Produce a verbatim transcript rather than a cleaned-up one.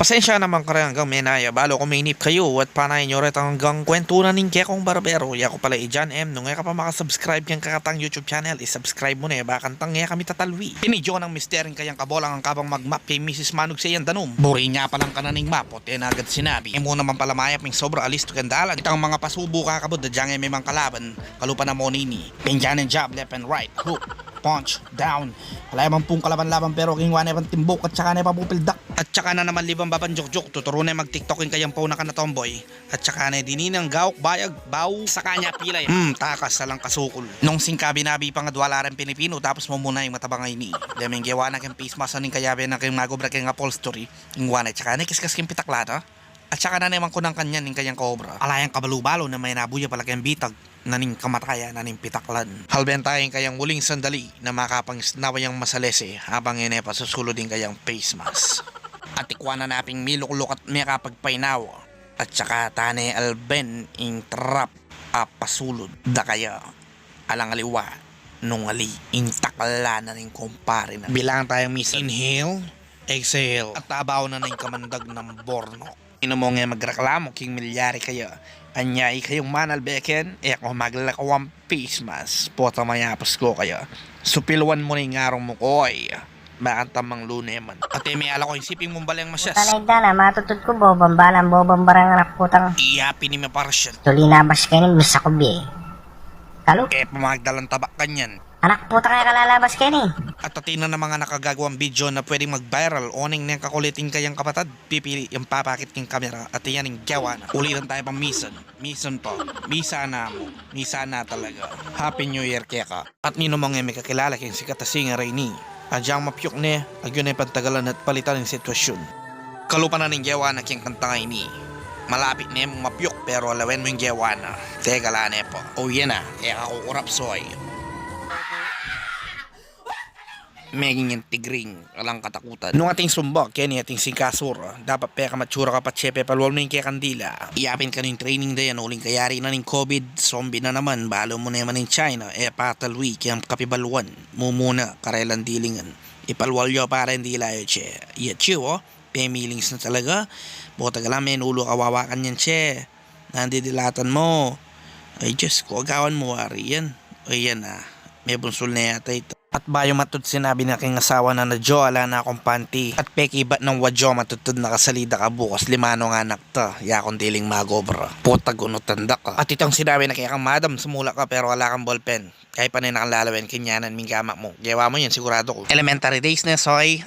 Pasensya naman kareng anggang menaya, balu ku mainip kayu at panayan yu retang anggang kwentu na ning kekong barbero. Yaku pala i John M. Nung e ka pa makasubscribe keng kekatang YouTube channel, i-subscribe mu ne, bakantang e kami tatalwi. Ini John ang mister ing kayang kabolang angkabang magmap keng misis manugse yang danum. Buri nya palang kananing map, o tena agad sinabi. E mu naman pala mayap ing sobra alistu keng dalan. Itang mga pasubu kakabud, adyang e memang kalaban. Kalupa na mu nini. Pinjanin jab, left and right, hook, punch, down. Ala ya man pung kalaban-laban, pero kingwa ne pang timbuk at saka ne pa pupildak. At saka na naman libang babanjukjuk, tuturu ne mag-TikTok ing kayang pau na kanatomboy. At saka ne dininang gauk bayag, bau, saka nya pilay. Hmm, takas, alang kasukul. Nung singkabi-nabi pa nga dwala reng Pilipino, tapos mumuna ing matabang a ini. Deming gewa na keng face mask ning kayabe na keng magubra keng upholstery. Ingwa na, at saka ne kiskas keng pitakla ta. At saka na naman kunang kanyan ning kayang kaobra. Ala yang kabalu-balu na may nabuya pala keng bitag na ning kamatayan na ning pitaklan. Halben ta ing kayang uling sandali na makapangisnawa yang masalese habang ine pa susulud ing kayang face mask. At ikwa na naping milukluk at mekapagpainawa. At saka ta ne alben ing trap a pasulud da kaya alang aliwa nung ali ing takla na ning kumpare na. Bilang tayang misa. Inhale, exhale. At tabaw na ning kamandag nang bornok. Ino mu nge magreklamu king milyari kaya? Anya ikayung manalbe ken, e ku maglalakawang face mask. Pota mayapus ku kaya. Supilwan mu na ing arung mu koy. Bakantang manglune man. Ate, me ala ku ing siping mung baleng masyas. Tanay da na, matutud ku, bobang balang, bobang barang anak putang. Iya, pini me parsyal. Tuli na bas keni, misa ku bi. Kalu? E pa magdalang tabak kanyan. Anak putang e kalalabas keni. At atin na namang anak a gagawang video na pwedeng mag-viral, oning neng kakulit ing kayang kapatad. Pipili yang papakit king kamera at iyan ing gewa na. Ulitan tayo pang misan. Misan pa. Misa na mu. Misa na talaga. Happy New Year keka. At ninu mu nge mikakilala king sikat a singer a ini. Adyang mapyuk ne, agyu ne pantagalan at palitan ing sitwasyun. Kalupa na ning gewa na king kantang a ini. Malapit ne mung mapyuk pero alawen mu ing gewa na. Teka la ne pa. O yan na, e ka kukurap soy. Meging yang tigring, alang katakutan. Nung ating sumba keni ating singkasur, dapat pekamatsura ka patse pepalwal mu ing kekang dila. Iyapin kanu ing training da yan uling kayari na ning COVID, zombie na naman, balu mu ne man ing China, e patalwi keng kapibalwan, mumuna, karelang dilingan. Ipalwal yu para ing dila yu tse. Iya tse, o, pemilings na talaga. Bota ka lang menulu kawawa kanyan tse. Nandidilatan mu. Ay Diyos ku, agawan mu wari yan. O yan na, mebunsul ne yata ita. At bayu matud sinabi na king asawa na, na Jo, ala na kung panti. At pekibat nang wa Jo, matutud na kasalida ka bukas, lima nung anak ta, ya kung diling magobra. Putag unutan da ka. At itang sinabi na kekang madam, sumula ka pero ala kang ballpen. Kaya pa ne na kang lalawen, kinyanan ming gamat mu. Gewa mu yan, sigurado ku. Elementary days ne, soy.